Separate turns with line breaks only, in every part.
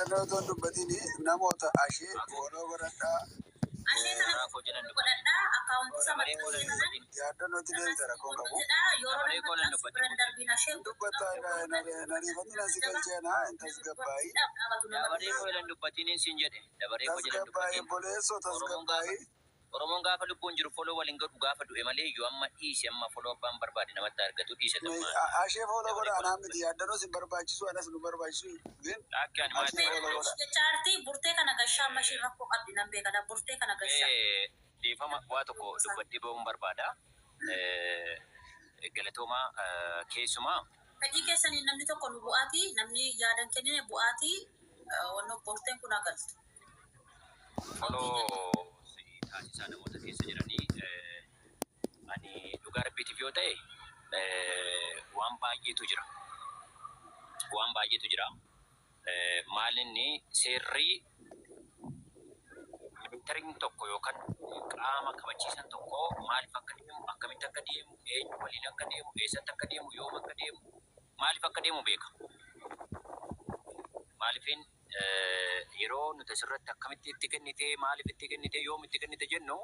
Yaadannoo otoo hin dubbatin namoota ashee follow godhadhaa.
Ashee kana
Karaa koo jedhan dubbadhu.
godhadhaa akkaawuntii isaa
Dabaree koo
maxxansee
nan
kanan
dubbatin.
Yaadannootti deebita rakkoon qabu.
jedhaa yeroo
Dabaree koo nan
maxxansu
dubbatin.
biran darbiin ashee
Dubbata nariifatina si galcheena hin tasgabbaa'i.
Dabaree koo jedhan dubbatin siin jedhe. Dabaree koo jedhan
Tasgabbaa'i
dubbatin.
obboleessoo
Oromoon gaafa
tasgabbaa'i.
Oromoon gaafa lubbuun jiru follow waliin godhu gaafa du'e malee iyyuu amma dhiise amma follow abbaan barbaade namatti argatu dhiise tummaa.
Ashee follow
Dabaree
godha
koo
anaa
nan
miti
dubbatin.
yaaddannoos hin barbaachisu anas nu barbaachisu ግን
Akka ani maatti
ashee follow
follow.
godha.
Jechaarti burtee kana gashaa amma ishiin rakkoo qabdi nan beekadha burtee kana gashaa.
Dhiifama waa tokko dubbadhee ba'uun barbaada. Galatoomaa keessumaa
Fedhii keessanii namni tokko nu bu'aati namni yaadan kennine bu'aati wanno burteen kun agaltu.
Follow taasisaa namoota keessa jiranii ani dhugaa rabbiitiif yoo ta'e waan baay'eetu jira. Waan baay'eetu jira. Maal inni seerri militariin tokko yookaan qaama kabachiisan tokko maaliif akka deemu, akkamitti akka deemu, eenyu waliin akka deemu, eessatti akka deemu, yoom akka deemu, maaliif akka deemu beeka. Maaliifin yeroo nuti asirratti akkamitti itti kennite, maaliif itti kennite, yoom itti kennite jennu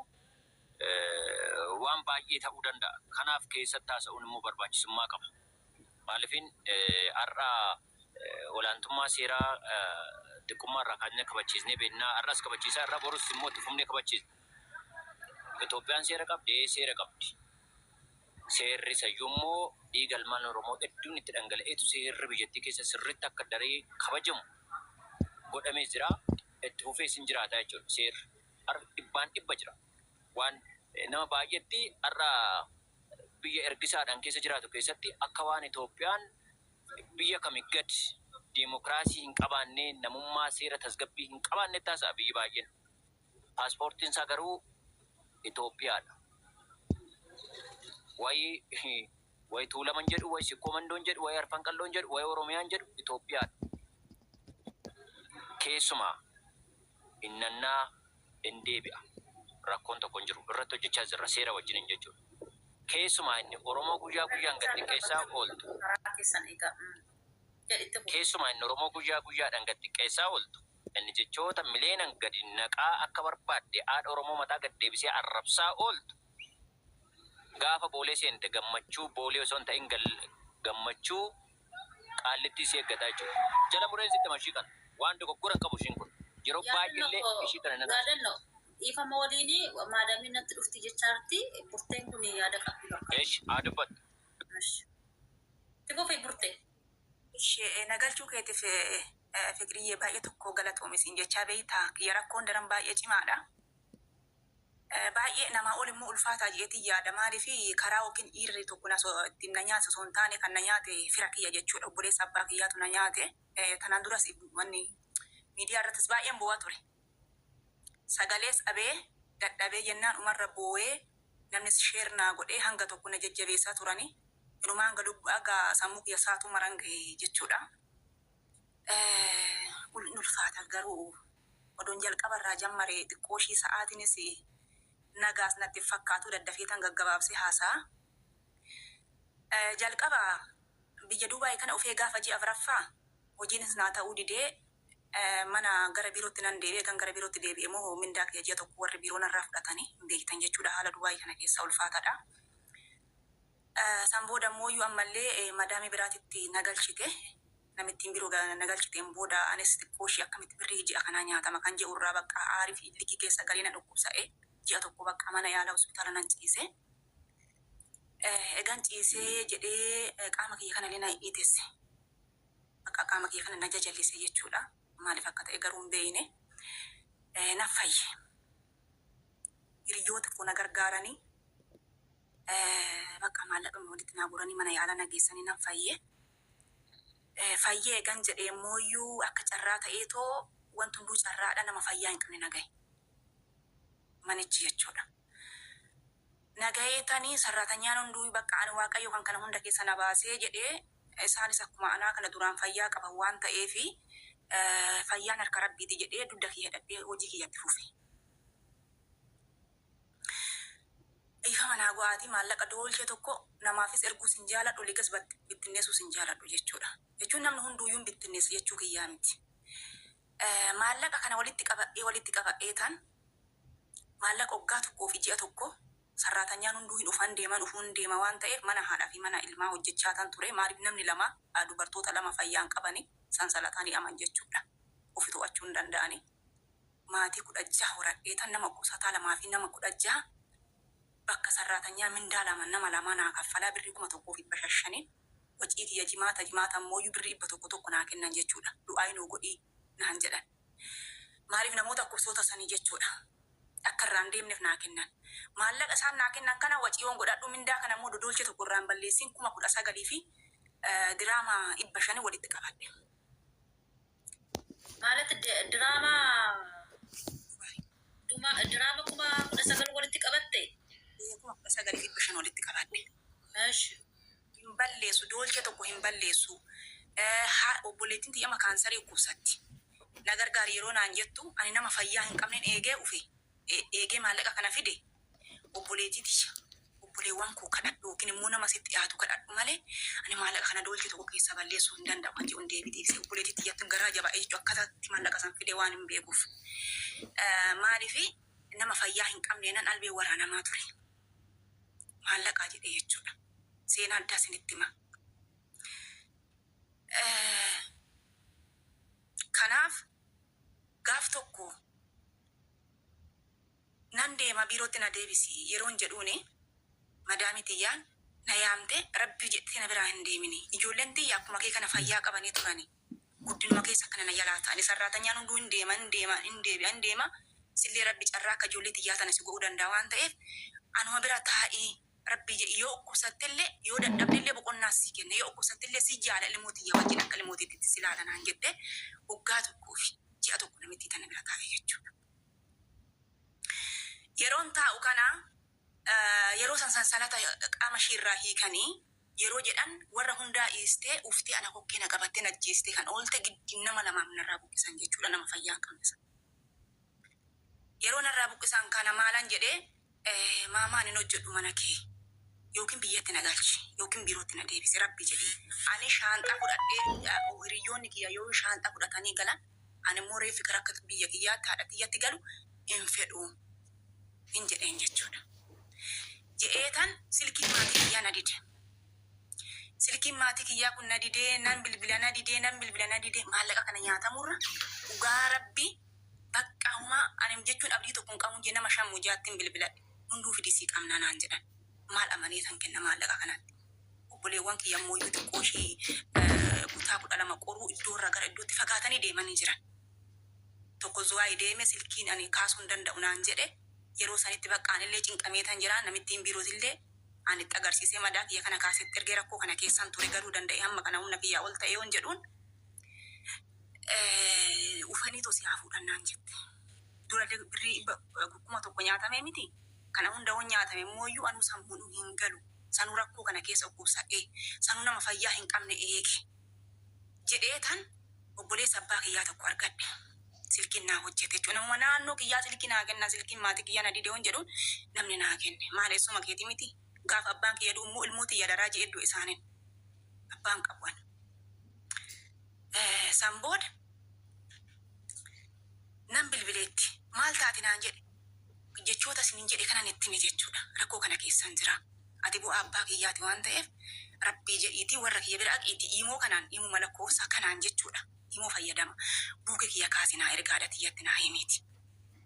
waan baay'ee ta'uu danda'a. Kanaaf keessatti haasa'uun immoo barbaachisummaa qaba. Maaliifin har'a olaantummaa seeraa xiqqummaa irraa kaasnee kabachiisnee beeknaa har'as kabachiisaa irraa borus immoo itti fufnee kabachiisna. Itoophiyaan seera qabdi, seera qabdi. Seerri sayyuu immoo dhiiga ilmaan Oromoo hedduun itti dhangala'eetu seerri biyyattii keessa sirriitti akka daree kabajamu godhamee jira. Itti fufees hin jiraata jechuudha seerri. Har'a dhibbaan dhibba jira. Waan nama baay'eetti har'a biyya ergisaadhaan keessa jiraatu keessatti akka waan Itoophiyaan biyya kami gad diimokiraasii hin qabaanne namummaa seera tasgabbii hin qabaanne taasisaa biyyi baay'een. Paaspoortiin isaa garuu Itoophiyaadha. Wayi wayi Tuulaman jedhu, wayi Sikkoo Mandoon jedhu, wayi Arfan Qalloon jedhu, wayi Oromiyaan jedhu Itoophiyaadha. Keessumaa innannaa hin deebi'a. Rakkoon tokko hin jiru. Irratti hojjechaa jirra seera wajjiniin jechuudha. Keessumaa inni Oromoo guyyaa guyyaan gad xiqqeessaa ooltu.
Karaa keessan egaa jedhitti fufu.
Keessumaa inni Oromoo guyyaa guyyaadhaan gad xiqqeessaa ooltu. Inni jechoota mileenan gadi naqaa akka barbaadde haadha Oromoo mataa gad deebisee arrabsaa ooltu. Gaafa boolee seente gammachuu boolee osoo hin ta'in gammachuu qaallitti ishee eeggataa jechuudha. Jala mureen sitti mashii kana waan dogoggora hin qabu ishiin kun. Yeroo baay'eellee ishii kana nan haasa'u.
Yaadannoo dhiifama waliin maadamiin natti dhufti jechaarti burteen kun yaada qabdi bakka.
Eesh haa dubbattu.
Itti fufi burtee.
Ishee nagalchuu keetiif Fiqiriyyee baay'ee tokko galatoomi siin jechaa beektaa kiyya rakkoon daran baay'ee cimaadha. Baay'ee namaa ol immoo ulfaataa jeetii yaada maaliif karaa yookiin dhiirri tokko na ittiin na nyaate osoo hin taane kan na nyaate fira kiyya jechuudha obboleessa abbaa kiyyaatu na nyaate. Tanaan duras wanni miidiyaa irrattis baay'een boo'aa ture. Sagalees dhabee dadhabee jennaan umarra boo'ee namnis share naa godhee hanga tokko na jajjabeessaa turani. Inumaa hanga lubbu haga sammuu kiyya saatuu maran gahe jechuudha. Ni ulfaata garuu odoon jalqaba irraa jammare xiqqoo ishii sa'aatiinis nagaas natti hin fakkaatu daddafee tan gaggabaabsee haasa'a. Jalqaba biyya Dubaay kana ufee gaafa ji'a afuraffaa hojiinis naa ta'uu didee mana gara biirootti nan deebi'e kan gara biirootti deebi'e immoo mindaa kiyya ji'a tokko warri biiroo narraa fudhatanii hin beektan jechuudha haala Dubaay kana keessa ulfaataadha. San booda immoo iyyuu ammallee madaamii biraatitti na galchite. Namittiin biroo na galchiteen booda anis xiqqoo ishee akkamitti birrii ji'a kanaa nyaatama kan jedhu irraa bakka aarii fi likki keessa galee na dhukkubsa'e ji'a tokko bakka mana yaala hospitaala nan ciise. Egan ciisee jedhee qaama kiyya kanallee na dhiitesse. Bakka qaama kiyya kana na jajallise jechuudha. Maaliif akka ta'e garuu hin beekne. Na fayye. Hiriyoota koo na gargaaranii bakka maallaqa walitti naa guuranii mana yaalaa na geessanii nan fayye. Fayyee egan jedhee immoo akka carraa ta'eetoo wanti hunduu carraadha nama fayyaa hin qabne na gahe. Manichi jechuudha. Na gahee tanii sarraatanyaan hunduu bakka ani waaqayyo kan kana hunda keessa na baasee jedhee isaanis akkuma anaa kana duraan fayyaa qaban waan ta'eefi fayyaan harka rabbiiti jedhee dugda kiyya hidhadhee hojii kiyyatti fufe. Dhiifama naa go'aatii maallaqa doolchee tokko namaafis erguus hin jaaladhu liqas bittinneessuus hin jaaladhu jechuudha. Jechuun namni hunduuyyuu hin bittinneessa jechuu kiyyaa miti. Maallaqa kana walitti qabadhee walitti qabadhee tan maallaqa waggaa tokkoo fi ji'a tokko sarraatanyaan hunduu hin dhufan deeman dhufuun deema waan ta'eef mana haadhaa fi mana ilmaa hojjechaa tan ture. Maaliif namni lama dubartoota lama fayyaan qabani sansalataan hidhaman jechuudha. Ofi to'achuu hin danda'ani. Maatii 16 horadhee tan nama qusataa lamaa fi nama 16 bakka sarraatanyaa mindaa lama nama lama naa kaffalaa birrii 1500 wacii kiyya jimaata jimaata ammoo birrii 100 tokko naa kennan jechuudha. Du'aa nuu godhii naan jedhan. Maaliif namoota kubsoota sanii jechuudha. Akka irraa hin deemneef naa kennan. Maallaqa isaan naa kennan kana waciiwwan godhadhu mindaa kana immoo dodolche tokko irraa hin balleessin 19,000 fi diraama 500 walitti qabadhe.
ማለት diraamaa diraama 19,000 walitti qabatte?
19,500 walitti qabadhe.
Eshi.
Hin balleessu, doolche tokko hin balleessu. Obboleettiin tiyya kaansarii dhukkubsatti. Na gargaari yeroo naan jettu ani nama fayyaa hin qabneen eegee dhufe eegee maallaqa kana fide obboleettii tiyya obboleewwan koo kadhadhu yookiin immoo nama sitti dhiyaatu kadhadhu malee ani maallaqa kana doolche tokko keessa balleessuu hin danda'u kan jedhuun deebii deebisee obboleettii tiyyatti garaa jabaa'ee jechuun akkataatti maallaqa san fide waan hin beekuuf. Maaliif nama fayyaa hin qabne nan albee waraanamaa ture. Maallaqaa jedhee jechuudha. Seenaa addaa isinitti hima. Kanaaf gaaf tokko nan deema biirootti na deebisi yeroon jedhuuni madaami tiyyaan na yaamte rabbii jettee na biraa hin deemini. Ijoolleen tiyya akkuma kee kana fayyaa qabanii turani. Guddinuma keessa akkana na jalaa ta'ani. Sarraatanyaan hunduu hin deema hin deema hin deebi'a hin deema. Sillee rabbi carraa akka ijoollee tiyyaa tana si godhuu danda'a waan ta'eef anuma bira taa'ii rabbii jedhi yoo dhukkubsattellee yoo dadhabdellee boqonnaa si kenna yoo dhukkubsattellee si jaala ilmoo tiyya wajjin akka ilmoo tiyyaatti si ilaala naan jette waggaa tokkoo fi ji'a tokko namittii tana bira taa'e jechuudha. Yeroon taa'u kana yeroo san sansalata qaama ishiirraa hiikanii yeroo jedhan warra hundaa dhiistee uftee ana kokkee na qabattee na ajjeestee kan oolte giddiin nama lamaaf narraa buqqisan jechuudha nama fayyaa hin qabne sana. Yeroo narraa buqqisan kana maalan jedhee maamaan hin hojjedhu mana kee yookiin biyyatti na galchi yookiin biirootti na deebisi rabbi jedhee ani shaanxaa fudhadhee hiriyoonni kiyya yoo shaanxaa fudhatanii galan ani immoo reeffi gara akka biyya kiyyaatti haadha kiyyatti galu hin fedhu hin jedheen jechuudha. Je'eetan silkiin maatii kiyyaa na dide. Silkiin maatii kiyyaa kun na didee nan bilbila na didee nan bilbila na didee maallaqa kana nyaatamurra dhugaa rabbi bakka humaa ani jechuun abdii tokko hin qabu jee nama shan mujaattiin bilbiladhe hunduu fidisii qabnaa naan jedhan. Maal amanee tan kenna maallaqa kanatti. Obboleewwan kiyya immoo iyyuu xiqqoo ishee kutaa 12 qoruu iddoo irraa gara iddootti fagaatanii deemanii jiran. Tokko Zuwaay deeme silkiin ani kaasuu hin danda'u naan jedhe yeroo sanitti bakka anillee cinqameetan jira namittiin biirootillee ani itti agarsiisee madaa kiyya kana kaasetti ergee rakkoo kana keessan ture garuu danda'e hamma kana humna kiyyaa ol ta'e yoon jedhuun ufanii tosi haa fuudhan naan jette. Dura birrii 1000 nyaatamee miti kana hunda yoon nyaatame immoo anuu sammuun hin galu sanuu rakkoo kana keessa dhukkubsadhee sanuu nama fayyaa hin qabne eege jedhee tan obboleessa abbaa kiyyaa tokko argadhe. Silkiin naa hojjete jechuudha. Namuma naannoo kiyyaa silkii naa kenna silkiin maatii kiyyaa na dide yoon jedhuun namni naa kenne. Maal eessuma keeti miti gaafa abbaan kiyya du'u immoo ilmoo tiyya daraa je'ee du'e isaaniin. Abbaan qabu ani. San booda nan bilbileetti maal taate naan jedhe jechoota isiniin jedhe kanan itti hime jechuudha. Rakkoo kana keessan jira. Ati bu'aa abbaa kiyyaati waan ta'eef rabbii jedhiitii warra kiyya bira dhaqiitii iimoo kanaan iimuma lakkoofsa kanaan jechuudha. Iimoo fayyadama. Buukee kiyya kaasi naa ergaa haadha tiyyatti naa himiiti.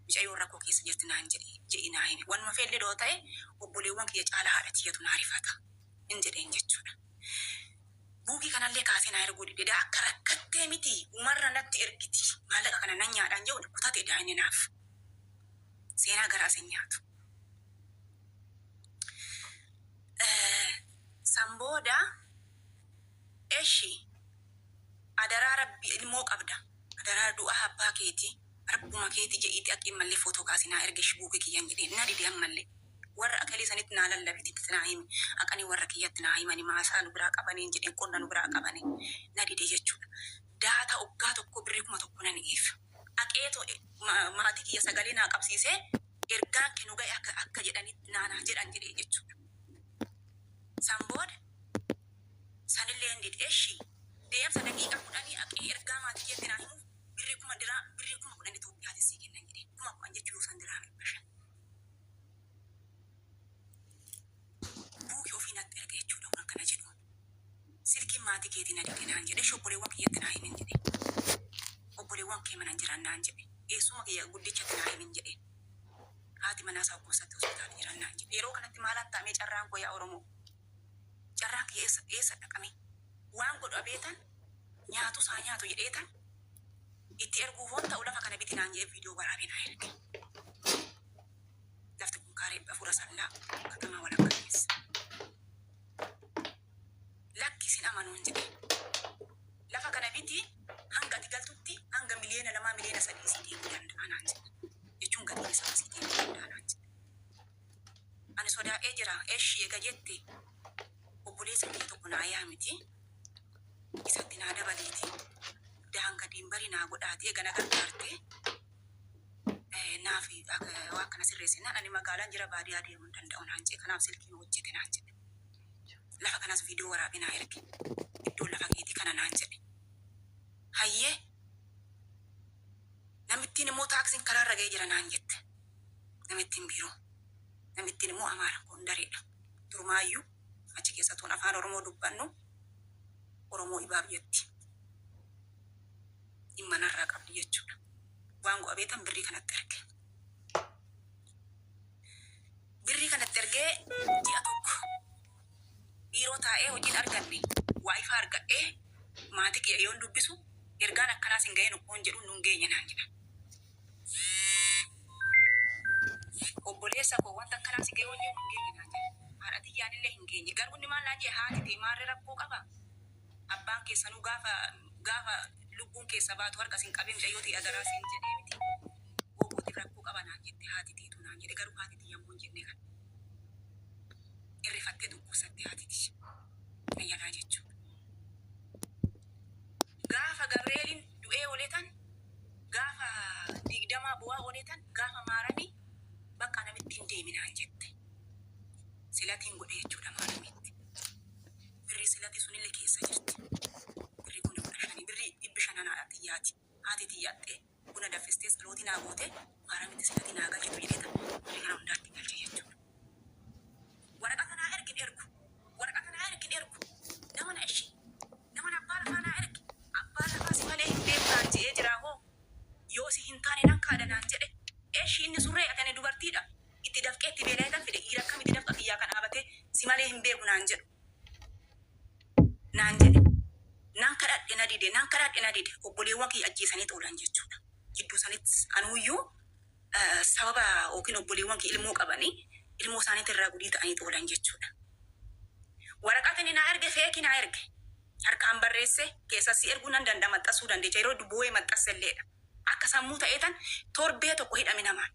Mucayyoon rakkoo keessa jirti naan jedhi jedhi naa himi. Wanuma feellee doo ta'e obboleewwan kiyya caala haadha tiyyatu naa rifata. Hin jedheen jechuudha. Buukii kanallee kaasee naa erguu dide. Akka rakkattee miti umarra natti ergiti. Maallaqa kana nan nyaadhaan jedhu kutate daa'imni naaf. Seenaa garaa sin nyaatu. San booda eshi adaraa rabbi ilmoo qabda. Adaraa du'aa abbaa keetii rabbuma keetii jedhiitii aqii mallee footoo kaasii naa erge buukii kiyyan jedhee na dide ammallee. Warra akalii sanitti naa lallabiti naa himi. Aqanii warra kiyyatti naa himani maasaa nu biraa qabaniin jedheen qonna nu biraa qabanii na dide jechuudha. Daata waggaa tokko birrii 1000 nan eef. Aqeetoo maatii kiyya sagalee naa qabsiisee ergaan kennu ga'e akka akka jedhanitti naanaa jedhan jedhee jechuudha. San booda sanillee hin dide. Eshi deemsa daqiiqaa 10 aqee ergaa maatii kiyyatti naa himuuf Birrii kuma diraa birrii 10,000 Itoophiyaatti sii kennan jedhe. 10,000 jechuun san diraa 500. Buukii ofii natti erga jechuudha waan kana jedhu. Silkiin maatii keetii na dide naan jedhe. Obboleewwan kiyyatti naa himin jedhe. Obboleewwan kee mana hin jiran naan jedhe. Eessuma kiyya guddichatti naa himin jedhe. Haati manaa isaa dhukkubsatte hospitaala jiran naan jedhe. Yeroo kanatti maalaan taa'amee carraan koo yaa Oromoo. Carraan kiyya eessa eessa dhaqame? Waan godhu abeetan nyaatu isaa nyaatu jedheetan itti erguuf hoon ta'u lafa kana biti naan jedhe viidiyoo waraabee naa erge. Lafti kun kaaree 400 sallaa katamaa walakkaa keessa. Lakki sin amanuun jedhe. Lafa kana biti hanga ati galtutti hanga miliyoona 2 miliyoona 3 sii deemuu danda'a naan jedhe. Jechuun gatiin isaa sii deemuu danda'a naan jedhe. Ani sodaadhee jira. Eshi ega jette obboleessa kiyya tokko naa yaamiti. Isatti naa dabaliiti. Daanga diinbarii naa godhaati ega na gargaarte naaf waan kana sirreessinaan ani magaalaan jira baadiyaa deemuu hin danda'u naan jedhe. Kanaaf silkiin hojjete naan jedhe. Lafa kanas viidiyoo waraabee naa erge. Iddoon lafa keetii kana naan jedhe. Hayyee namittiin immoo taaksiin karaarra ga'ee jira naan jette. Namittiin biiroo. Namittiin immoo Amaara Gondareedha. Durumaayyuu achi keessattuun afaan Oromoo dubbannu Oromoo ibaab jetti. Dhimma narraa qabdi jechuudha. Waan go'a beetan birrii kanatti erge. Birrii kanatti ergee ji'a tokko biiroo taa'ee hojiin arganne waayifaa argadhee maatii kiyya yoon dubbisu ergaan akkanaa sin ga'een obboon jedhu nun geenye naan jedhan. Obboleessa koo wanta akkanaa si ga'e yoon jedhu hin geenye naan jedhan. Haadha tiyyaan illee hin geenye. Garuu inni maal naan jedhe haati tee maarree rakkoo qaba? Abbaan keessanuu gaafa gaafa lubbuun keessa baatu harka sin qabee mucayyoo tee adaraa siin jedhee miti. Googootiif rakkoo qaba naan jette haati teetu naan jedhe garuu haati tiyya immoo hin jenne kana. Irrifattee dhukkubsatte haati tiyya. Ayyanaa jechuudha. Gaafa Gabreelin du'ee ooletan gaafa digdamaa bu'aa ooletan gaafa maaramii bakka namitti hin deeminaan jette. Silatiin godhe jechuudha maaramiitti. Birrii silatii sunillee keessa jirti. Birrii 15,000 birrii 500 haadha tiyyaati. Haati tiyyaxxee buna daffistee tsalootii naa goote maaramitti silatii naa galchitu jedheeta birrii kana hundaatti galche jechuudha. Waraqata naa ergin ergu. Waraqata naa ergin ergu. Nama na ishii. Nama na abbaa lafaa naa ergi. Abbaan lafaa si malee hin beeku naan je'ee jiraa hoo. Yoo si hin taane nan kaada naan jedhe. Eshi inni surree ati ani dubartiidha. Itti dafqee itti beela'eetan fide dhiira akkamiti dafqa kiyyaa kan dhaabatee si malee hin beeku naan jedhu. Naan jedhe. Nan kadhadhe na dide nan kadhadhe na dide obboleewwan kiyya ajjeesanii xoolan jechuudha. Jidduu sanitti anuuyyuu sababa yookiin obboleewwan kiyya ilmoo qabanii ilmoo isaaniitti irraa gudii ta'anii xoolan jechuudha. Waraqata inni naa erge feekii naa erge. Harkaan barreesse keessas si erguu nan danda'a maxxansuu dandeecha yeroo bu'ee maxxanse illeedha. Akka sammuu ta'eetan torbee tokko hidhame namaan.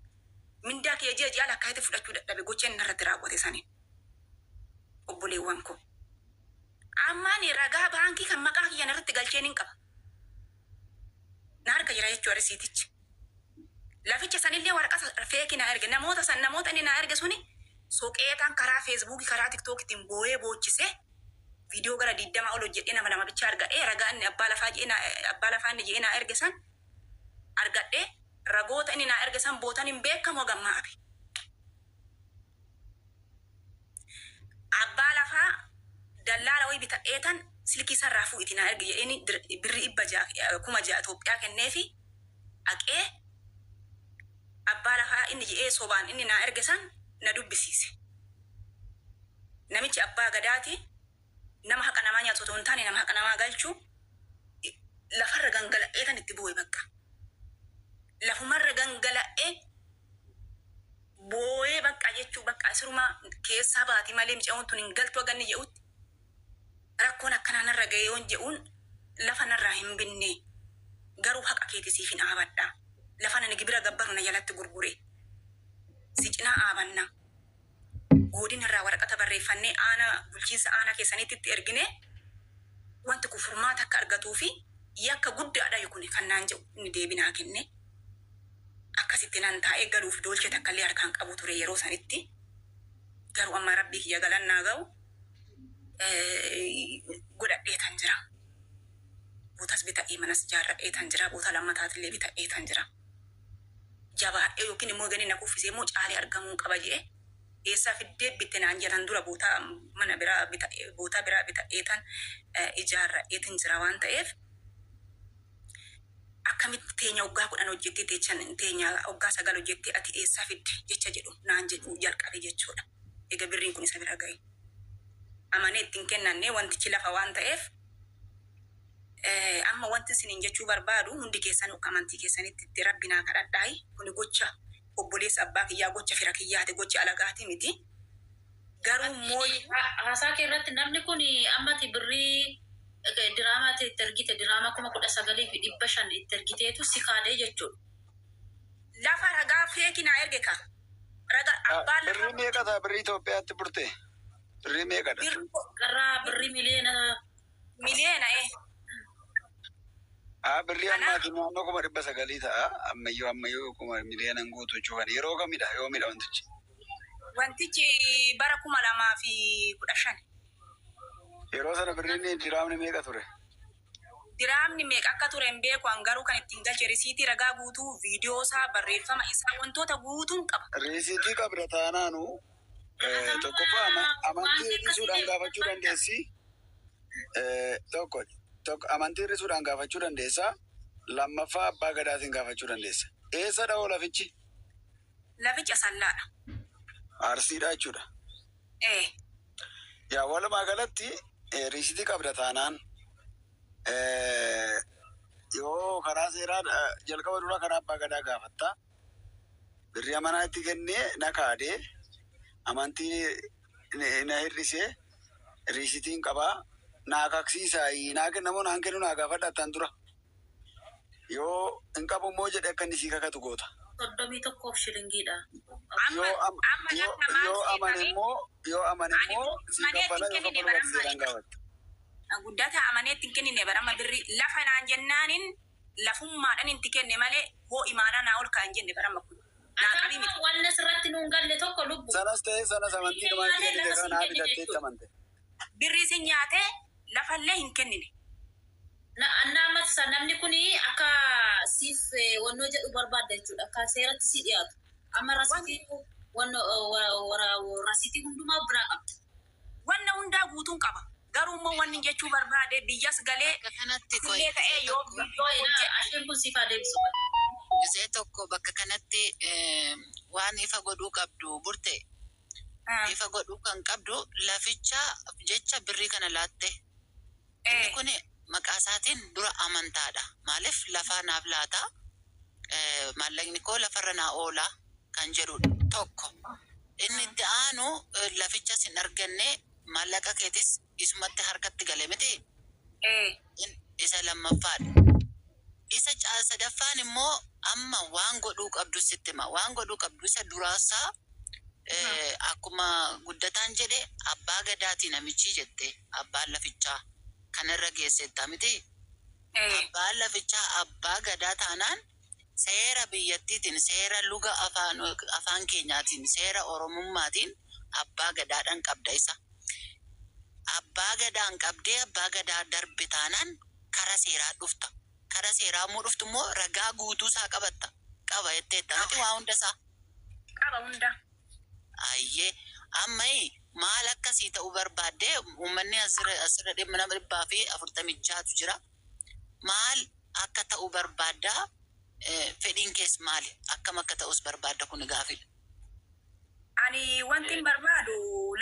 Mindaa kiyya ji'a ji'a lakkaa'etti fudhachuu dadhabe gocha inni irratti raawwate saniin. Obboleewwan koo. Ammaan ragaa baankii kan maqaa kiyyan irratti galcheen hin qaba. Na harka jira jechuudha risiitichi. Laficha sanillee waraqata feekii naa erge. Namoota san namoota inni naa erge suni soqeetaan karaa Feesbuukii karaa Tiktookitiin boo'ee boochisee viidiyoo gara 20 ol hojjedhee nama lama bichaa argadhee ragaa inni abbaa lafaa jedhee naa abbaa lafaa inni jedhee naa erge san argadhee ragoota inni naa erge san bootan hin beekamu hagammaa abe. Abbaa lafaa dallaala wayii bitadheetan silkii isarraa fuudhiti naa ergi jedheeni birrii 600 6,000 Itoophiyaa kenneefi dhaqee abbaa lafaa inni jedhee sobaan inni naa erge san na dubbisiise. Namichi abbaa gadaati nama haqa namaa nyaatu otoo hin taane nama haqa namaa galchu lafarra gangala'eetan itti boo'e bakka. Lafumarra gangala'ee boo'ee bakka jechuu bakka sirumaa keessaa baati malee mucayoon tun hin galtu haga inni jedhutti rakkoon akkanaa narra ga'e yoon jedhuun lafa narraa hin binne garuu haqa keeti siif hin dhaabadha. Lafa nani gibira gabbaru na jalatti gurgure. Si cinaa dhaabanna. Godina irraa waraqata barreeffannee aanaa bulchiinsa aanaa keessaniitti itti ergine wanti kun furmaata akka argatuu fi yakka guddaadha kun kan naan jedhu inni deebii naa kenne. Akkasitti nan taa'ee galuuf doolchee takka illee harkaan qabu ture yeroo sanitti. Garuu amma rabbii kiyya galannaa ga'u godhadheetan jira. Bootas bita'ee manas ijaarradhee tan jira. Boota lammataatillee bita'ee tan jira. Jabaadhee yookiin immoo gani na kuffisee immoo caalee argamuu qaba jedhee eessaa fiddee bitte naan jedhan dura boota mana biraa bita'ee boota biraa bita'ee tan ijaarradheetin jira waan ta'eef akkamitti teenya waggaa 10 hojjettee teechan teenya waggaa 9 hojjettee ati eessaa fidde jecha jedhu naan jedhu jalqabe jechuudha. Egaa birriin kun isa bira ga'e. Amanee ittiin kennanne wantichi lafa waan ta'eef amma wanti isiniin jechuu barbaadu hundi keessan akka amantii keessanitti itti rabbi naa kadhadhaayi. Kuni gocha obboleessa abbaa kiyyaa gocha fira kiyyaati gocha alagaati miti. Garuu immoo
Haasaa kee irratti namni kun ammati birrii diraamaa itti ergite diraamaa 19,500 itti ergiteetu si kaadee jechuudha.
Lafa ragaa feeki naa erge ka. Raga abbaan lafaa
Birrii meeqa ta'a birrii Itoophiyaatti burte? Birrii meeqadha?
Birrii
Garraa birrii miliyoona
miliyoona ee.
Haa birrii
Kanaaf
ammaati naannoo 900,000 ta'a. Ammayyuu ammayyuu kuma miliyoona guutuu jechuudha. Yeroo kamidha? Yoomidha wantichi?
Wantichi bara 2015.
Yeroo sana birriin diraamni meeqa ture?
Diraamni meeqa akka ture hin beeku an garuu kan ittiin galche risiitii ragaa guutuu viidiyoo isaa barreeffama isaa wantoota guutuun qaba.
Risiitii qabda taanaanu tokkoffaa amantii hir'isuudhaan gaafachuu dandeessi. Tokko tokko amantii hir'isuudhaan gaafachuu dandeessa. Lammaffaa abbaa gadaatiin gaafachuu dandeessa. Eessa dha'oo lafichi?
Lafichi Asallaadha.
Arsiidha jechuudha.
Ee.
Yaa walumaa galatti riisitii qabda taanaan yoo karaa seeraa jalqaba dura karaa abbaa gadaa gaafatta. Birrii amanaa itti kennee na kaadee amantii na hir'isee riisitiin qabaa naa kaksiisaa naa kennamoo naan kennu naa gaafadha attaan dura. Yoo hin qabu immoo jedhe akka inni sii kakatu goota.
31 shilingiidha.
Amma
Yoo am
amma
yoo
lafa maal
yoo amane
seetanii
immoo yoo amane
ani
immoo sii
amanee
kaffala
ittiin
yoo
kennine
kaffalu
bara
baate seeraan gaafatta.
Guddata amanee ittiin kennine bara amma birrii lafa naan jennaaniin lafummaadhaan itti kenne malee hoo imaanaa naa ol kaan jenne bara amma kun. Naa qabii
Akkama
miti.
wanni asirratti nuun galle tokko lubbu.
Sanas ta'e sanas amantii
Birrii
dhumaan
nyaatee
kennite
lafa
kana
siin
naa
kennine
bitatteetti
jechuudha.
amante.
Birrii sin nyaatee lafallee hin kennine.
Na annaa ammatti namni kun akka siif wannoo jedhu barbaadda jechuudha. Akka seeratti si dhiyaatu. Amma rasiitii wannoo rasiitii hundumaa biraa qabda.
Wanna hundaa guutuun qaba. Garuu immoo wanni jechuu barbaade biyyas galee
Bakka kanatti qoy
illee ta'ee
gisee
yoo
tokko
viidiyoo hojje.
Asheen kun siif haa deebisu.
Gisee tokko bakka kanatti waan ifa godhuu qabdu burte ifa godhuu kan qabdu laficha jecha birrii kana laatte. Inni kun maqaa isaatiin dura amantaadha. Maaliif lafaa naaf laata maallaqni koo lafarra naa oola kan jedhudha tokko. Inni itti aanu lafichas hin arganne maallaqa keetis isumatti harkatti gale miti. Isa lammaffaadha. Isa sadaffaan immoo amma waan godhuu qabdu sitti hima. Waan godhuu qabdu isa duraasaa akkuma guddataan jedhe abbaa gadaati namichi jette abbaan lafichaa kanarra geessetta miti. Abbaan lafichaa abbaa gadaa taanaan seera biyyattiitiin seera luga afaan afaan keenyaatiin seera oromummaatiin abbaa gadaadhaan qabda isa. Abbaa gadaan qabdee abbaa gadaa darbe taanaan kara seeraa dhufta. Kara seeraa immoo dhuftu immoo ragaa guutuu isaa qabatta. Qaba jetteetta miti waa hunda isaa.
Qaba hunda.
Ayyee amma maal akkasii ta'uu barbaadde uummanni asirra asirra dhimma nama 146tu jira. Maal akka ta'uu barbaaddaa fedhiin kees maali? Akkam akka ta'us barbaadda kun gaafidha.
Ani wanti hin barbaadu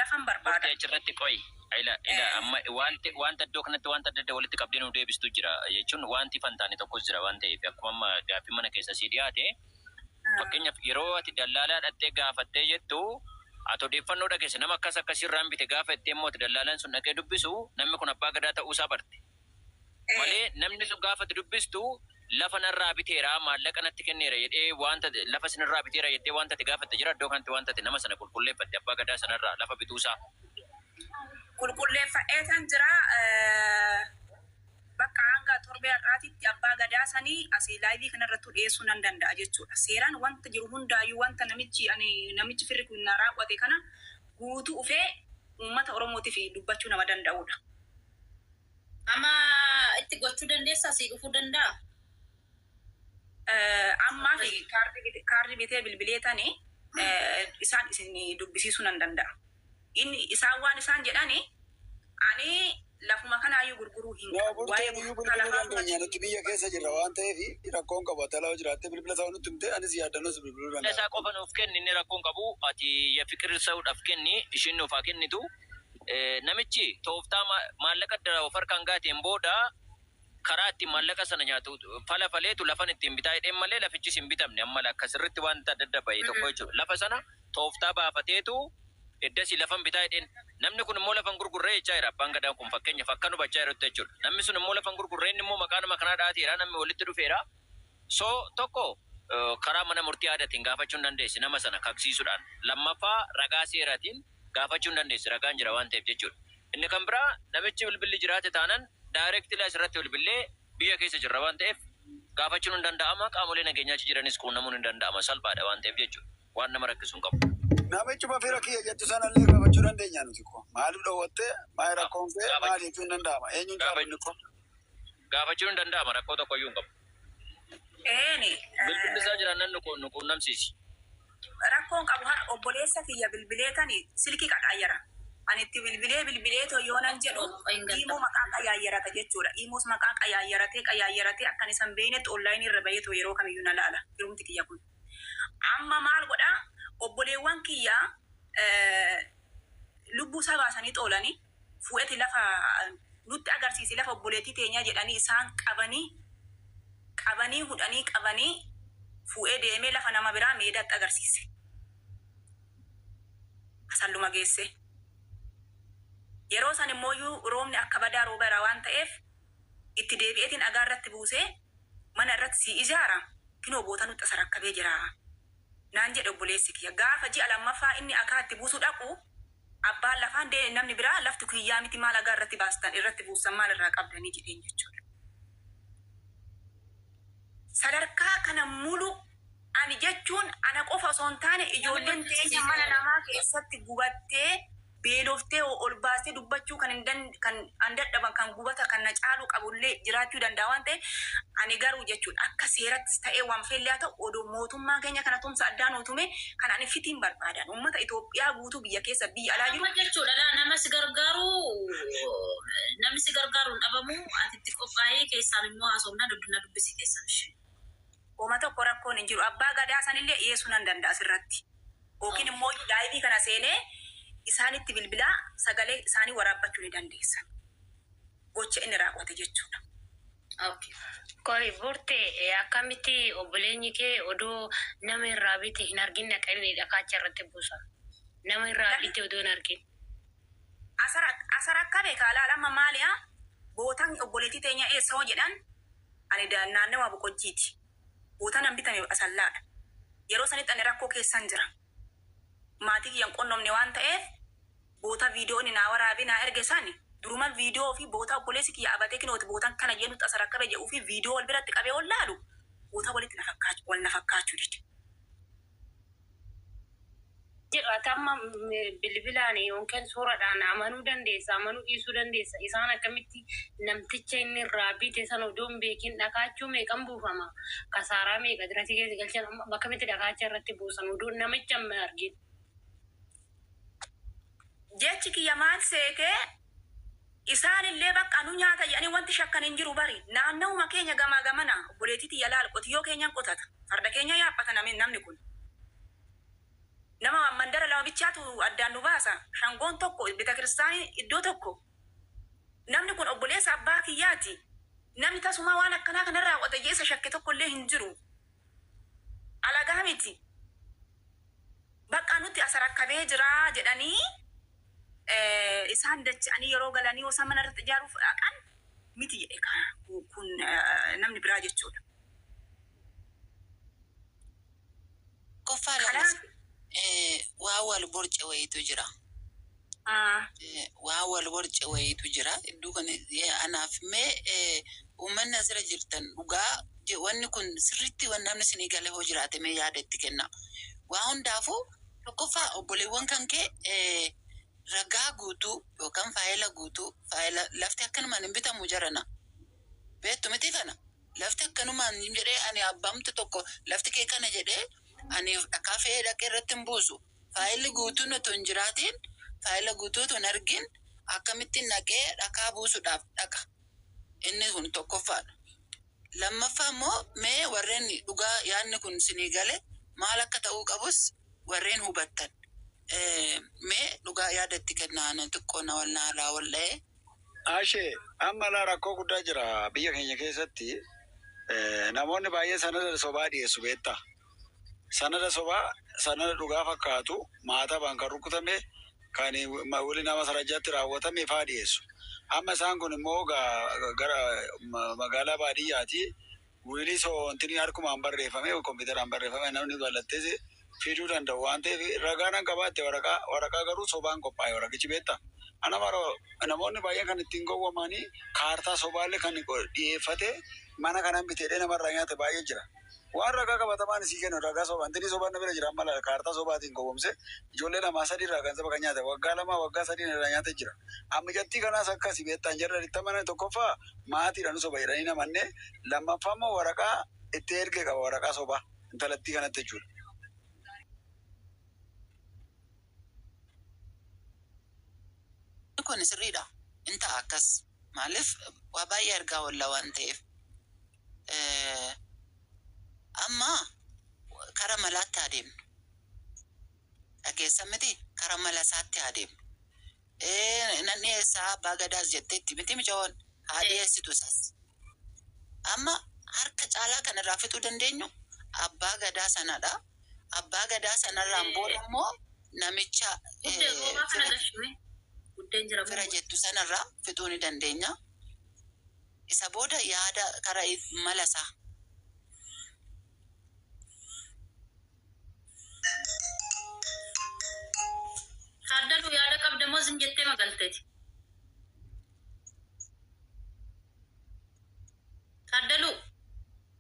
lafan barbaada.
Murtee achirratti qoyi. Ila ila amma wanti wanta iddoo kanatti wanta adda adda walitti qabdee nu deebistu jira jechuun wanti fantaane tokkos jira waan ta'eef akkuma amma gaaffii mana keessa sii dhiyaate fakkeenyaaf yeroo ati dallaalaa dhattee gaafattee jettu ati odeeffannoo dhageesse nama akkas akkasirraan bite gaafa jettee immoo ati dallaalaan sun dhaqee dubbisu namni kun abbaa gadaa ta'uusaa barte. Malee namni sun gaafa ati dubbistu lafa narraa biteera maallaqa natti kenneera jedhee wanta lafa sinirraa biteera jettee wanta ati gaafatte jira iddoo kanatti wanta ati nama sana qulqulleeffatte abbaa gadaa sanarraa lafa bituusaa.
Qulqulleeffadheetan jira. Bakka hanga torbee har'aatitti abbaa gadaa sanii asii live kanarrattuu dhiyeessuu nan danda'a jechuudha. Seeraan wanta jiru hundaayyuu wanta namichi ani namichi firri kun na raawwate kana guutuu ufee uummata Oromootiif dubbachuu nama danda'udha.
Amma itti gochuu dandeessaa si dhufuu danda'a?
Ammaa fi kaardii bitee bilbileetanii isaan isin dubbisiisuu nan danda'a. Inni isaan waan isaan jedhani ani lafuma kanaayyuu gurguruu hin
No,
qabu.
burteen
Waa'ee
iyyuu
gurgurtaa
bilbiluu
lafaa
dandeenya. Nuti biyya keessa jirra waan ta'eef rakkoon qaba. Talaa jiraattee bilbila isaa nutti himte anis yaaddannoos bilbiluu
Bilbila
danda'a.
isaa qofa nuuf kenni, inni rakkoon qabu ati ya Fiqir sa'uudhaaf kenni, ishiin nuuf haa kennitu. Namichi tooftaa maallaqa of harkaan gaateen booda karaa ittiin maallaqa sana nyaatu fala faleetu lafan ittiin bitaa hidheen malee lafichis hin bitamne amma akka sirriitti wanta adda adda bahee tokko jechuudha. Lafa sana tooftaa baafateetu eddasii lafan bitaa hidheen, namni kun immoo lafan gurgurree jechaa jira, abbaan gadaa kun fakkeenyaaf akka nu hubachaa jirutti jechuudha. Namni sun immoo lafan gurgurree, inni immoo maqaa nama kanaa dhaateera, namni walitti dhufeera. So tokko karaa mana murtii aadaatiin gaafachuu hin dandeessi nama sana kaksiisuudhaan. Lammaffaa ragaa seeraatiin gaafachuu hin dandeessi, ragaan jira waan ta'eef jechuudha. Inni kan biraa namichi bilbilli jiraate taanan directly asirratti bilbillee biyya keessa jirra waan ta'eef gaafachuun hin danda'ama, qaamolee nageenyaa achi jiranis quunnamuun hin danda'ama, salphaadha waan ta'eef jechuudha. Waan nama rakkisu hin qabu.
Namichuma fira kiyya jettu sanallee gaafachuu dandeenya nuti ko. Maaliif dhoowwattee maal rakkoon kee maal jechuun hin danda'ama. Eenyuun caalu inni ko?
Gaafachuun hin danda'ama, rakkoo tokko iyyuu hin qabu.
Eeni
Bilbilli isaa jiraannan nu quunnamsiisi.
Rakkoon qabu har obboleessa kiyya bilbileetani silkii qaqaayyara. Ani itti bilbilee bilbileetoo yoonan jedhu iimoo maqaa qayyaayarata jechuudha. Iimoos maqaa qayyaayyaratee qayyaayyaratee akkan isan beeynetti onlaayinii irra baheetoo yeroo kamiyyuu na laala. Firumti kiyya kun. Amma maal godhaa, obboleewwan kiyya lubbuu isaa baasanii xoolanii fuudheti lafa nutti agarsiisi, lafa obboleettii teenyaa jedhanii isaan qabanii qabanii hudhanii qabanii fuudhee deemee lafa nama biraa meedaatti agarsiise. Asalluma geesse. Yeroo san immoo roobni akka badaa roobeera waan ta'eef itti deebi'eetiin dhagaa irratti buusee mana irratti si ijaara, kinoo boota nutti as rakkabee jira. Naan jedhe obboleessi kiyya. Gaafa ji'a lammaffaa inni akaa itti buusuu dhaqu abbaan lafaan dee namni biraa lafti kiyyaa miti, maal dhagaa irratti baastan, irratti buusan, maal irraa qabdanii jedheen jechuudha. Sadarkaa kana mulu ani jechuun ana qofa osoo hin taane ijoolleen teenya mana namaa keessatti gubattee beeloftee ol baastee dubbachuu kan hin kan an dadhaban kan gubata kan na caaluu qabullee jiraachuu danda'a waan ta'eef, ani garuu jechuudha akka seerattis ta'ee waan feellee haa ta'u, odoo mootummaa keenya kana tumsa addaan utume kan ani fitiin barbaadan uummata Itoophiyaa guutuu biyya keessa biyya alaa jiru.
Amma jechuudha laa, nama si gargaaru, namni si gargaaru hin dhabamu, ati itti qophaa'ee keessaan immoo haasofna dubbina dubbisi keessan ishee.
Homa tokko rakkoon hin jiru. Abbaa gadaa sanillee dhiyeessuu nan danda'a asirratti. Yookiin immoo live kana seenee isaanitti bilbilaa sagalee isaanii waraabbachuu ni dandeessa. Gocha inni raawwate jechuudha.
Okay.
Koi burte, akkamitti obboleenyi kee odoo nama irraa bite hin argin dhaqanii dhakaacha irratti buusa? Nama irraa bite odoo hin argin.
Asara akka beekaa laala, amma maaliyaa bootaan obboleettii teenya eessa hoo jedhan, ani naannawa Boqojjiiti. Bootaan an bitame Asallaadha. Yeroo sanitti ani rakkoo keessan jira. Maatii kiyyan qonnomne waan ta'eef boota viidiyoo inni naa waraabee naa erge sani duruma viidiyoo fi boota obboleessi kiyya abatee kinooti bootaan kana jennutti as rakkabe jedhuu fi viidiyoo wal biratti qabee ol laalu boota walitti na fakkaachuu wal na fakkaachuu dide.
Jedhu ati amma bilbilaan yookiin suuraadhaan amanuu dandeessa, amanuu dhiisuu dandeessa. Isaan akkamitti namticha inni irraa bite sana odoo hin beekin dhakaachuu meeqan buufama? Kasaaraa meeqa dirati keessa galchan, amma akkamitti dhakaacha irratti buusan odoo namicha hin argin?
Jechi kiyya maal seetee, isaanillee bakka nu nyaata jedhanii wanti shakkan hin jiru bari. Naannawuma keenya gamaa gamana obboleettii tiyya laal, qotiyyoo keenyan qotata, farda keenya yaaphata. Namni kun nama mandara lama bichaatu addaan nu baasa, shangoon tokko, bita kiristaanii iddoo tokko. Namni kun obboleessa abbaa kiyyaati. Namni tasuma waan akkanaa kana raawwata jeessa shakke tokko illee hin jiru, alagaa miti. Bakka nutti as rakkabee jira jedhanii isaan dacha'anii yeroo galanii osoo mana irratti ijaaruuf dhaqan miti jedhe kun namni biraa jechuudha.
Qoffaa
Kanaaf
lama waa wal borce wayiitu jira. Waa wal borce wayiitu jira. Iddoo kana anaaf mee uummanni asirra jirtan dhugaa wanni kun sirriitti waan namni isinii galee hoo jiraate mee yaada itti kenna. Waa hundaafuu tokkoffaa obboleewwan kan kee Ragaa guutuu yookaan faayila guutuu, faayila lafti akkanumaan hin bitamu jarana. Beektu miti kana. Lafti akkanumaan hin jedhee ani abbamti tokko lafti kee kana jedhee ani dhakaa fe'ee dhaqee irratti hin buusu. Faayilli guutuun otoo hin jiraatiin, faayila guutuu otoo hin argin akkamittiin dhaqee dhakaa buusuudhaaf dhaqa. Inni kun tokkoffaadha. Lammaffaa immoo mee warreen dhugaa yaadni kun sinii gale maal akka ta'uu qabus warreen hubattan. Mee dhugaa yaada itti kennaa na xiqqoo na wal naalaa wal dha'ee.
Ashee, amma laa rakkoo guddaa jira biyya keenya keessatti. Namoonni baay'een sanada sobaa dhiyeessu beektaa. Sanada sobaa, sanada dhugaa fakkaatu maatabaan kan rukutame kan wali nama sarajjaatti raawwatame faa dhiyeessu. Amma isaan kun immoo gara magaalaa baadiyyaati. Wiilii soontinii harkumaan barreeffame, kompiitaraan barreeffame namni ballattees fiduu danda'u waan ta'eef ragaa nan qabaatte waraqaa garuu sobaan qophaa'e waraqichi beektaa. Ana maroo namoonni baay'een kan ittiin gowwomanii kaartaa sobaallee kan dhiyeeffate mana kanan biteedhee namarraa nyaate baay'ee jira. Waan ragaa qabatamaan isii kennu ragaa sobaa intinni sobaan na bira jira amma laala kaartaa sobaatiin gowwomse ijoollee lamaa sadii irraa kan saba kan nyaate waggaa 2 waggaa 3 irraa nyaate jira. Amma jattii kanaas akkasi beektaan jarra itti amanan tokkoffaa maatiidhaan soba jedhanii namanne lammaffaa immoo waraqaa itti erge qaba waraqaa sobaa intalattii kanatti jechuudha.
Kun sirriidha. In ta'a akkas. Maaliif waa baay'ee argaa oolla waan ta'eef. Amma kara malaatti adeemnu. Dhageessan miti kara mala isaatti adeemnu. Nan dhiyeessaa abbaa gadaas jetteetti miti micoon haa dhiyeessitu isas. Amma harka caalaa kan irraa fixuu dandeenyu abbaa gadaa sanadha. Abbaa gadaa sanarraan booda immoo namicha
Guddee roobaa kana gashime. Guddeen jira
fira jettu sanarraa fixuu ni dandeenya. Isa booda yaada kara mala isaa.
Taaddaluu yaada qabda moo zim jettee magalteeti? Taaddaluu.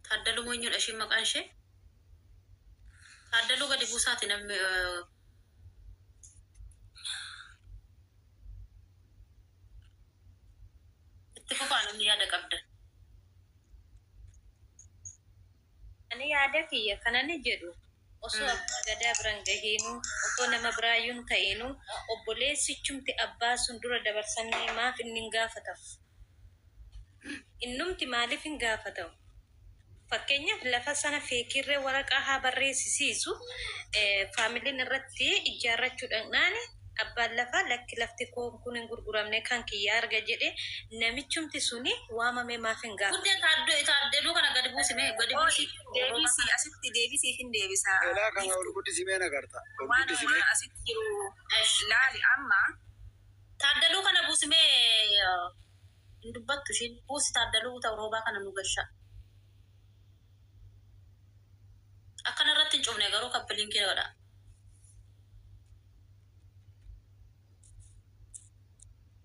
Taaddaluu eenyudha isheen maqaan ishee? Taaddaluu gadi buusaati namni itti fufaa namni yaada qabdan.
Ani yaada kiyya kanan jedhu osoo abbaa gadaa biran gahiinuu osoo nama biraayyuu hin ta'inuu obboleessichumti abbaa sun dura dabarsanii maaf inni hin gaafatamu? Innumti maaliif hin gaafatamu? Fakkeenyaaf lafa sana feekirree waraqaa haa barreessisiisu faamiliin irratti ijaarrachuu dhaqnaan abbaan lafaa lakki lafti koo kun hin gurguramne kan kiyya arga jedhe namichumti suni waamame maaf hin gaafatamu?
Guddee taaddaluu kana gadi buusime gadi buusi.
Deebisii asitti deebisiif hin deebisa.
Elaa kana ol guddisii nagarta. Ol
Waan
guddisii.
asitti jiru laali amma.
Taaddaluu kana buusimee hin dubbattu ishiin buusi taaddaluu ta'u roobaa kana nu gasha. Akkana irratti hin cufne garuu kappiliin kee godha.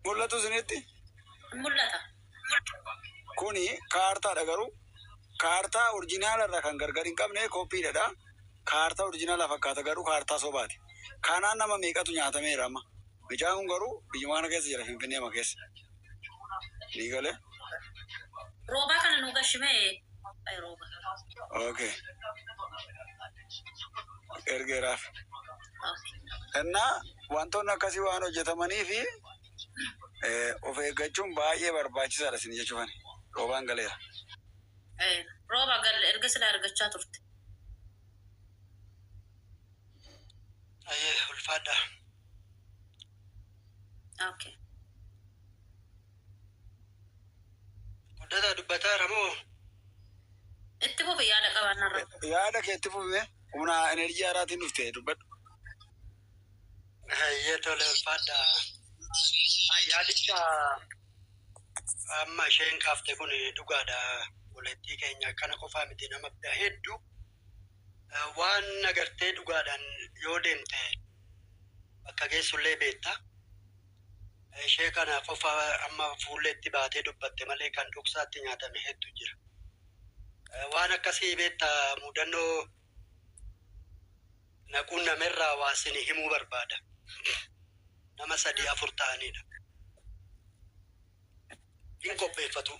Mul'atu isinitti?
Mul'ata.
Kuni kaartaadha garuu kaartaa orjinaala irraa kan gargar hin qabne kooppiidha. Kaartaa orjinaala fakkaata garuu kaartaa sobaati. Kanaan nama meeqatu nyaatameera amma. Mucaan kun garuu biyyuma kana keessa jira Finfinnee ma keessa. Ni galee?
Roobaa kana nu gashimee. Ay rooba.
Okay. Ergeeraaf.
Okay.
Innaa wantoonni akkasii waan hojjetamanii fi of eeggachuun baay'ee barbaachisaadha isin jechuufani. Roobaan galeera.
Rooba galle erga silaa argachaa turte.
Ayyee ulfaadha.
Okay.
Guddataa dubbataa moo
Itti fufi yaada qabaannarra.
Yaada kee itti fufime humna enerjii haaraatiin dhufte dubbadhu.
Ayyee tole ulfaadha. Yaadicha amma isheen kaafte kun dhugaadha. Obboleettii keenya kana qofaa miti nama hedduu waan agartee dhugaadhaan yoo deemte bakka geessullee beekta. Ishee kana qofa amma fuulleetti baatee dubbatte malee kan dhoksaatti nyaatame hedduu jira. Waan akkasii beektaa mudannoo naquun namarraa waa isin himuu barbaada. Nama sadii afur ta'anidha. Hin qopheeffatu.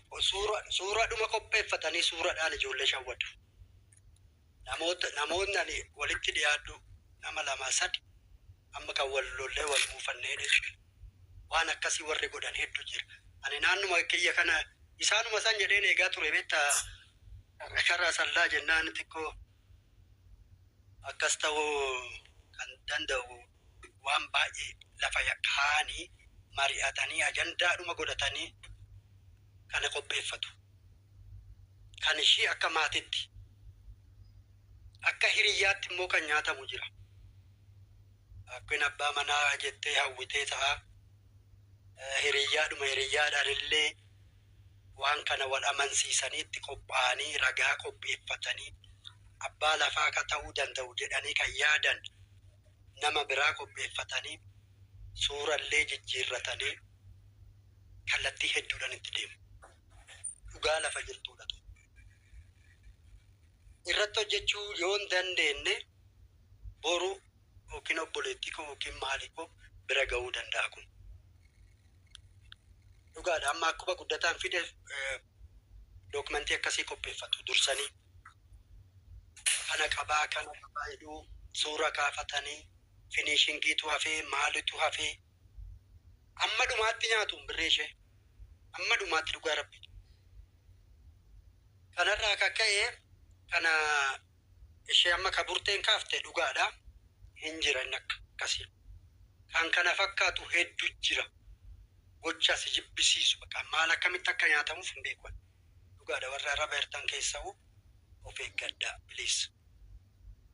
Suuraadhuma qopheeffatanii suuraadhaan ijoollee shawwatu. Namoonni ani walitti dhiyaadhu nama lama sadi amma kan wal lollee wal muufannee jechuudha. Waan akkasii warri godhan hedduu jira. Ani naannuma kiyya kana isaanuma san jedheen eegaa ture beektaa, karaa sallaa jennaan xiqqoo akkas ta'uu kan danda'u waan baay'ee lafa kaa'anii mari'atanii ajandaadhuma godhatanii kana qopheeffatu. Kan ishii akka maatitti, akka hiriyyaatti immoo kan nyaatamu jira. Akkin abbaa manaa jettee hawwitee ta'a. Hiriyyaadhuma hiriyyaadhaan illee waan kana wal amansiisanii itti qophaa'anii ragaa qopheeffatanii abbaa lafaa akka ta'uu danda'u jedhanii kan yaadan nama biraa qopheeffatanii suurallee jijjiirratanii kallattii hedduudhaan itti deemu. Dhugaa lafa jirtuudha. Irratti hojjechuu yoo hin dandeenye boru yookiin obboleettii koo yookiin maalii koo bira ga'uu danda'a kun. Dhugaadha, amma akkuma guddataan fide dookumentii akkasii qopheeffatu dursanii. Kana qabaa, kana qabaa jedhuu suura kaafatanii finishingiitu hafee, maalitu hafee, amma dhumaatti nyaatu birree ishee, amma dhumaatti, dhugaa rabbi. Kanarraa akka ka'e kana ishee amma ka burteen kaafte dhugaadha, hin jira inni akkasii. Kan kana fakkaatu hedduu jira. Gocha si jibbisiisu, bakka maal akkamitti akka nyaatamuuf hin beeku. Dhugaadha, warra araba hirtan keessa'u of eeggadhaa, please.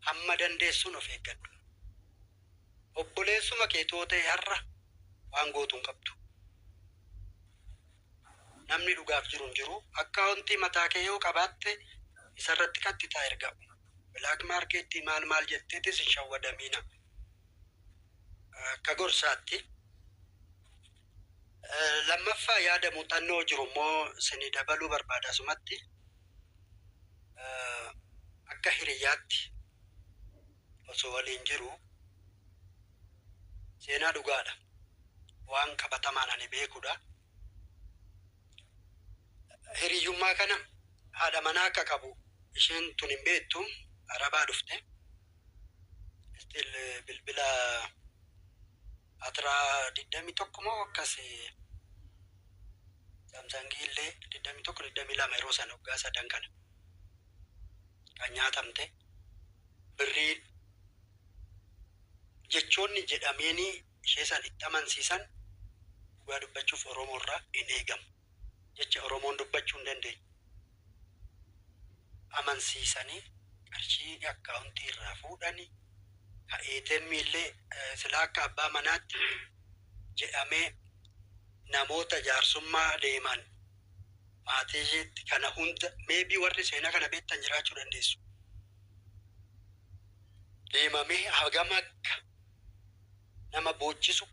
Hamma dandeessuun of eeggadhu. Obboleessuma keetoo ta'e har'a waan gootu hin qabdu. Namni dhugaaf jiru hin jiru. Akkaawuntii mataa kee yoo qabaatte isarratti kattitaa ergamu. Black marketii maal maal jetteetis hin shawwadamiina. Akka gorsaatti. Lammaffaa, yaada muuxannoo jiru immoo isinii dabaluu barbaada asumatti. Akka hiriyyaatti osoo waliin jiru, seenaa dhugaadha. Waan qabatamaan ani beekudha. Hiriyyummaa kana haadha manaa akka qabu isheen tun hin beektu, arabaa dhufte. Still bilbila atiraa 21 moo akkas, Samsungii illee 21, 22 yeroo sana waggaa sadan kana kan nyaatamte. Birrii jechoonni jedhameenii ishee san itti amansiisan dhugaa dubbachuuf Oromoo irraa hin eegamu. Jecha Oromoon dubbachuu hin dandeenye. Amansiisanii qarshii akkaawuntii irraa fuudhanii ka ATM illee silaa akka abbaa manaatti jedhamee namoota jaarsummaa deeman maatii isheetti kana hunda, maybe warri seenaa kana beektan jiraachuu dandeessu. Deemamee hagam akka nama boochisu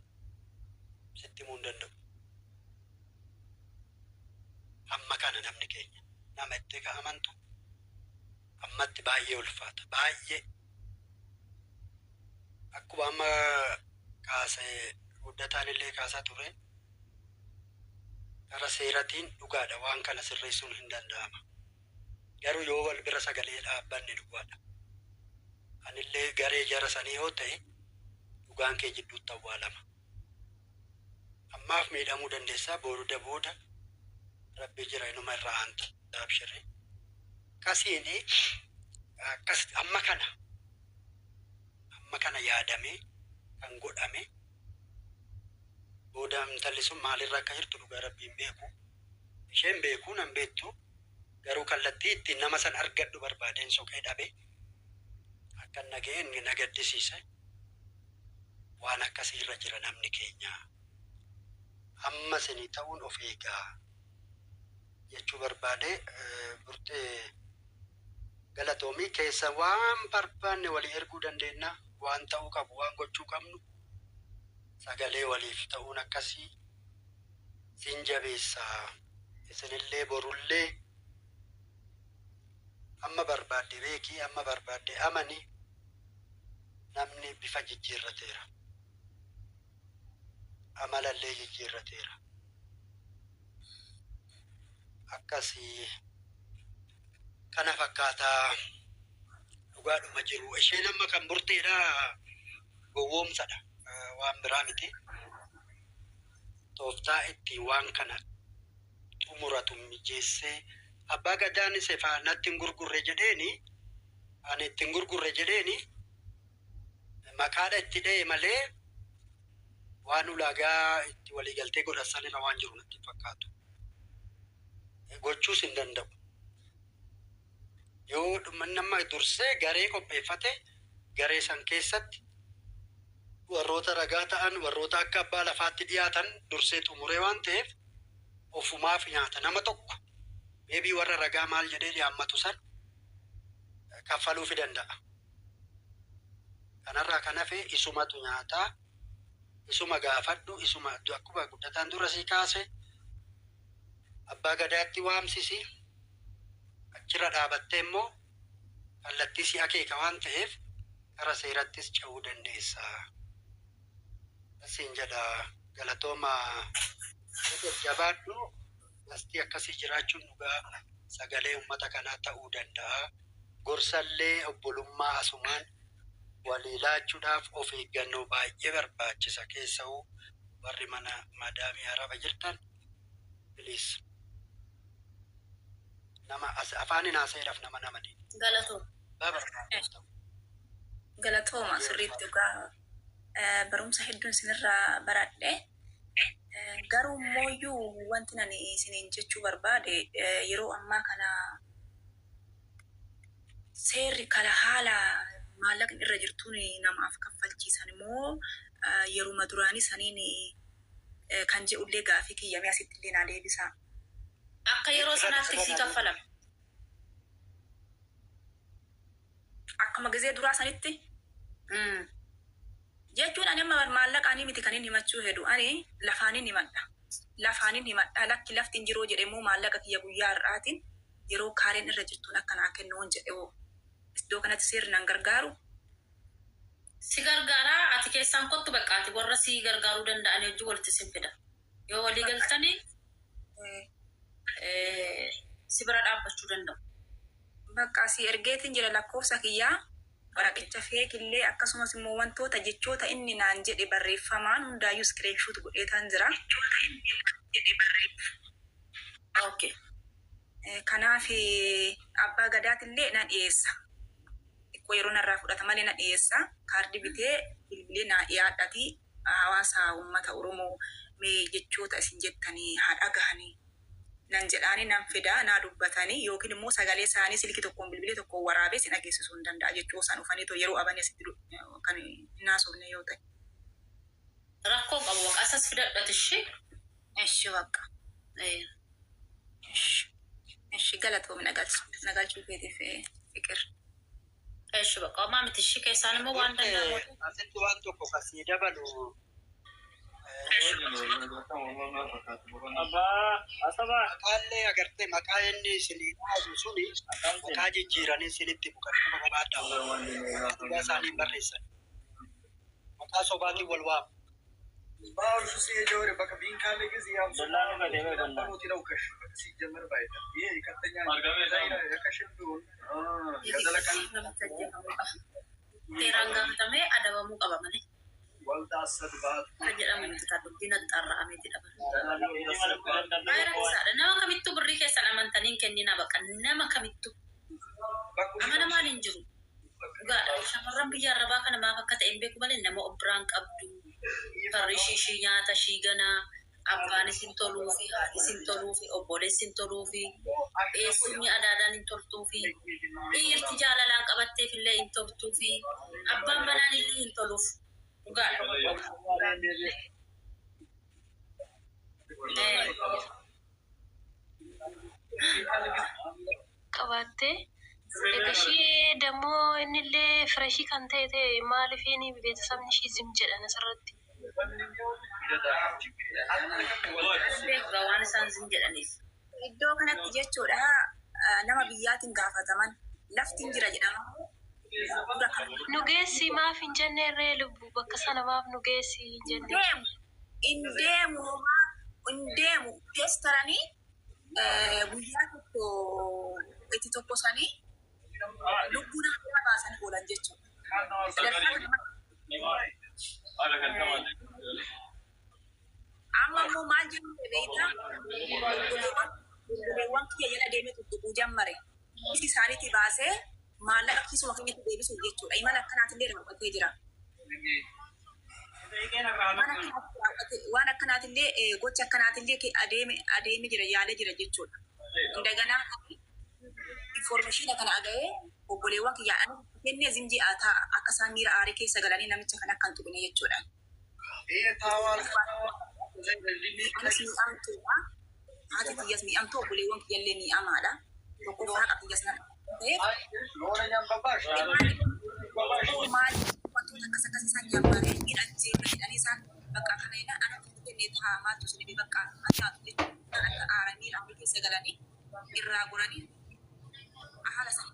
sitti himuu hin danda'u. Amma kana namni keenya nama itti amantu ammatti baay'ee ulfaata, baay'ee. Akkuma amma kaasee guddataan illee kaasaa ture, kara seeratiin dhugaadha, waan kana sirreessuun hin danda'ama. Garuu yoo wal bira sagalee dhaabbanne dhugaadha. Anillee garee jara sanii yoo ta'e dhugaan kee jidduutti awwaalama. Ammaaf miidhamuu dandeessaa, booda booda rabbi jira, inuma irraa aanta, abshirri. Akkasiini akkas amma kana yaadamee kan godhame booda intalli sun maalirra akka jirtu dhugaa rabbiin beeku. Isheen beeku, nan beektu, garuu kallattii ittiin nama san argadhu barbaadeen soqee dhabe. Akka nageen na gaddisiise. Waan akkasii irra jira namni keenya. Amma isinii ta'uun of eegaa jechuu barbaade. Burtee, galatoomii. Keessa waan barbaanne walii erguu dandeenya, waan ta'uu qabu, waan gochuu qabnu sagalee waliif ta'uun akkasii sin jabeessaa. Isinillee borullee amma barbaadde beekii, amma barbaadde amani, namni bifa jijjiirrateera. Amalallee jijjiirrateera. Akkasii kana fakkaataa dhugaadhuma jiru. Isheen amma kan burteedha, gowwoomsadha. Waan biraa miti. Tooftaa ittiin waan kana xumuratu mijeessee abbaa gadaanis efaa natti hin gurgurre jedheeni, ani itti hin gurgurre jedheeni, maqaadha itti dha'e malee waan ulaagaa itti waliigaltee godhan sanirra waan jiru natti hin fakkaatu. Gochuus hin danda'u. Yoo nama dursee garee qopheeffate, garee san keessatti warroota ragaa ta'an, warroota akka abbaa lafaatti dhiyaatan dursee xumuree waan ta'eef, ofumaaf nyaata nama tokko meebii warra ragaa maal jedhee dhiyaammatu san kaffaluufi danda'a. Kanarraa kan hafe isumatu nyaataa, isuma gaafadhu, isuma akkuma guddataan dura sii kaase abbaa gadaatti waamsisi, achirra dhaabattee immoo kallattii si akeeka waan ta'eef kara seerattis ce'uu dandeessa. Siin jedha, galatooma, jabaadhu. Lasti akkasii jiraachuun dhugaa sagalee uummata kanaa ta'uu danda'a. Gorsallee obbolummaa asumaan walii laachuudhaaf of eeggannoo baay'ee barbaachisa, keessa'uu warri mana madaamii araba jirtan, please. Nama afaanin haasa'eedhaaf nama namanii.
Galatooma.
Barbaachisa.
Galatooma, sirriitti dhugaa barumsa hedduun isinirraa baradhe. Garuu immoo wanti ani isiniin jechuu barbaade, yeroo ammaa kana seerri kala haala maallaqni irra jirtuun namaaf kaffalchiisan immoo yeruma duraanii saniin kan jedhullee gaafii kiyyamee asitti illee naa deebisa.
Akka yeroo sanaatti sii kaffalama.
Akkuma gizee duraa sanitti jechuun ani amma maallaqaanii miti kan inni himachuu hedu, ani lafaanin himadha. Lafaanin himadha, lakki lafti hin jiruu jedhe immoo maallaqa kiyya guyyaa har'aatiin yeroo kaareen irra jirtuun akka naa kennuun jedhe hoo, iddoo kanatti seerri nan gargaaru?
Si gargaaraa, ati keessaan kottu, bakka ati warra si gargaaruu danda'an wajjin walitti sin fida. Yoo walii galtanii si bira dhaabbachuu danda'u.
Bakka si ergeetiin jira lakkoofsa kiyyaa, waraqicha feekillee, akkasumas immoo wantoota jechoota inni naan jedhe barreeffamaan hundaayyuu screenshot godheetaan jira.
Okay.
Kanaaf abbaa gadaatillee nan dhiyeessa. Xiqqoo yeroo narraa fudhata malee nan dhiyeessa. Kaardii bitee bilbilee naa dhiyaadhati hawaasa uummata Oromoo mee jechoota isin jettanii haa dhagahanii nan jedhaanii, nan fidaa naa dubbatanii, yookiin immoo sagalee isaanii silkii tokkoon bilbilee tokkoon waraabee isin dhageessisuu hin danda'a jechuu isaan dhufanii too yeroo abanii asitti kan hin haasofne yoo ta'e.
Rakkoo qabu, bakka asas fidadhati ishee.
Eshi, bakka. Eshi, galatoomi, nagalchuu keetiif, Fiqir.
Eshi, bakka homaa miti, ishee keessaan immoo waan danda'amu.
Asitti waan tokko kasii dabalu. Maqaallee agartee, maqaa inni isinii dhaabu suni maqaa jijjiiranii isinitti buqanii kuma qabaadhaa. Maqaa dhugaa isaanii hin barreessan. Maqaa sobaatiin wal waamu.
Seeraan gaafatamee adabamuu qaba malee. Kan jedhamu miti, kan dubbiin axxaarra'amee jedhama. Baay'ee rakkisaadha. Nama kamittuu birrii keessan amantanii hin kenninaa, baqa nama kamittuu. Amanamaan hin jiru. Dhugaadha. Shamarran biyya arabaa kana maaf akka ta'e hin beeku malee nama of biraan qabdu. Farri ishii nyaata ishii ganaa. Abbaan isin toluu fi haadhi isin toluu fi obboleessi hin toluu fi eessumni adaadaan hin toltuu fi dhiirti jaalalaan qabatteef illee hin toltuu fi abbaan manaan illee hin toluuf. Dhugaadha.
Qabaattee egaa ishee dammoo innillee firashii kan ta'e ta'e maaliifin beeksisabni ishii zim jedhan asirratti.
Beekaa waan isaan zim jedhaniif.
Iddoo kanatti jechuudha, nama biyyaatiin gaafataman lafti hin jira jedhama. Dura kan
Nu geessi maaf hin jenne irree, lubbu, bakka sana maaf nu geessi hin jenne?
Deemu. In deemu homaa in deemu teestaranii guyyaa tokko itti tokkosanii lubbuu namaa baasanii oolan jechuudha. Sadarkaa nama Amma immoo maal jedhu beektaa? Obboleewwan kiyya jala deemee tuttuquu jammare. Isi isaaniitti baasee maallaqa kiisuma keenyatti deebisuuf jechuudha. Imala akkanaatillee raawwatee jira. Waan akkanaatillee gocha akkanaatillee adeeme adeeme jira, yaalee jira jechuudha. Indaganaa information kana aga'ee obboleewwan kiyya ani kennee zimjii haa akka isaan miira aarii keessa galanii namicha kana akka hin tuqne jechuudha. Anis miidhamtuudha. Haati kiyyas miidhamtuu, obboleewwan kiyyallee miidhamaadha. Tokkoffaa haqa kiyyas na ta'eef maal wantoota akkas akkas isaan jammaree hidhachee hidhanii isaan bakka kana ina ana kennee taa maaltu isin dhibe, bakka nyaatu jechuudha. Akka aara miira aarii keessa galanii irraa goranii haala sana.